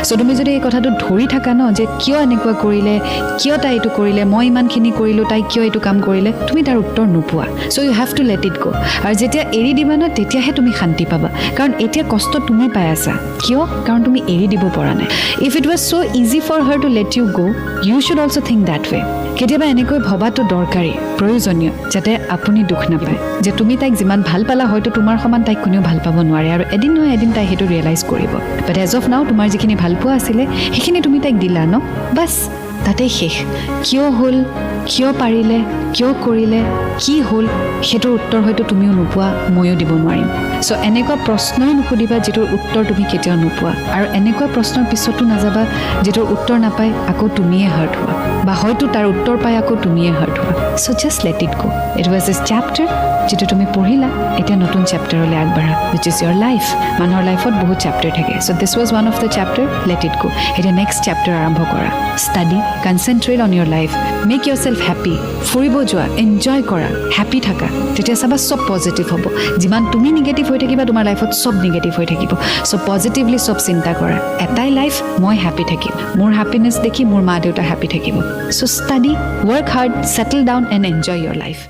চ' তুমি যদি এই কথাটো ধৰি থাকা ন যে কিয় এনেকুৱা কৰিলে, কিয় তাই এইটো কৰিলে, মই ইমানখিনি কৰিলোঁ, তাই কিয় এইটো কাম কৰিলে, তুমি তাৰ উত্তৰ নোপোৱা। So you have to let it go. আৰু যেতিয়া এৰি দিবা ন, তেতিয়াহে তুমি শান্তি পাবা, কাৰণ এতিয়া কষ্ট তুমি পাই আছা। কিয়? কাৰণ তুমি এৰি দিব পৰা নাই। If it was so easy for her to let you go, you should also think that way. কেতিয়াবা এনেকৈ ভবাটো দৰকাৰী, প্ৰয়োজনীয়, যাতে আপুনি দুখ নাপায় যে তুমি তাইক যিমান ভাল পালা, হয়তো তোমাৰ সমান তাইক কোনেও ভাল পাব নোৱাৰে আৰু এদিন নহয় এদিন তাই সেইটো ৰিয়েলাইজ কৰিব। বাট এজ অফ নাও তোমাৰ যিখিনি ভাল পোৱা আছিলে, সেইখিনি তুমি তাইক দিলা ন, বাছ তাতেই শেষ। কিয় হ'ল, কিয় পাৰিলে, কিয় কৰিলে, কি হ'ল, সেইটোৰ উত্তৰ হয়তো তুমিও নোপোৱা, ময়ো দিব নোৱাৰিম। চ' এনেকুৱা প্ৰশ্নই নুসুধিবা যিটোৰ উত্তৰ তুমি কেতিয়াও নোপোৱা আৰু এনেকুৱা প্ৰশ্নৰ পিছতো নাযাবা যিটোৰ উত্তৰ নাপায় আকৌ তুমিয়ে হাৰ্ট হোৱা বা হয়তো তাৰ উত্তৰ পাই আকৌ তুমিয়ে হাৰ্ট হোৱা। So just let it go. It was a chapter যিটো তুমি পঢ়িলা, এতিয়া নতুন চেপ্টাৰলৈ আগবাঢ়া, which is your life. মানুহৰ লাইফত বহুত চেপ্টাৰ থাকে। So this was one of the chapter. Let it go. এতিয়া নেক্সট চেপ্টাৰ আৰম্ভ কৰা। Study, concentrate on your life, make yourself happy. ফুৰিব যোৱা, এনজয় কৰা, হেপ্পী থাকা, তেতিয়া চাবা চব পজিটিভ হ'ব। যিমান তুমি নিগেটিভ হৈ থাকিবা, তোমাৰ লাইফত চব নিগেটিভ হৈ থাকিব। চ' পজিটিভলি চব চিন্তা কৰা। এটাই লাইফ, মই হেপ্পী থাকিম, মোৰ হেপ্পিনেছ দেখি মোৰ মা দেউতা হেপ্পী থাকিব। So study, work hard, settle down and enjoy your life.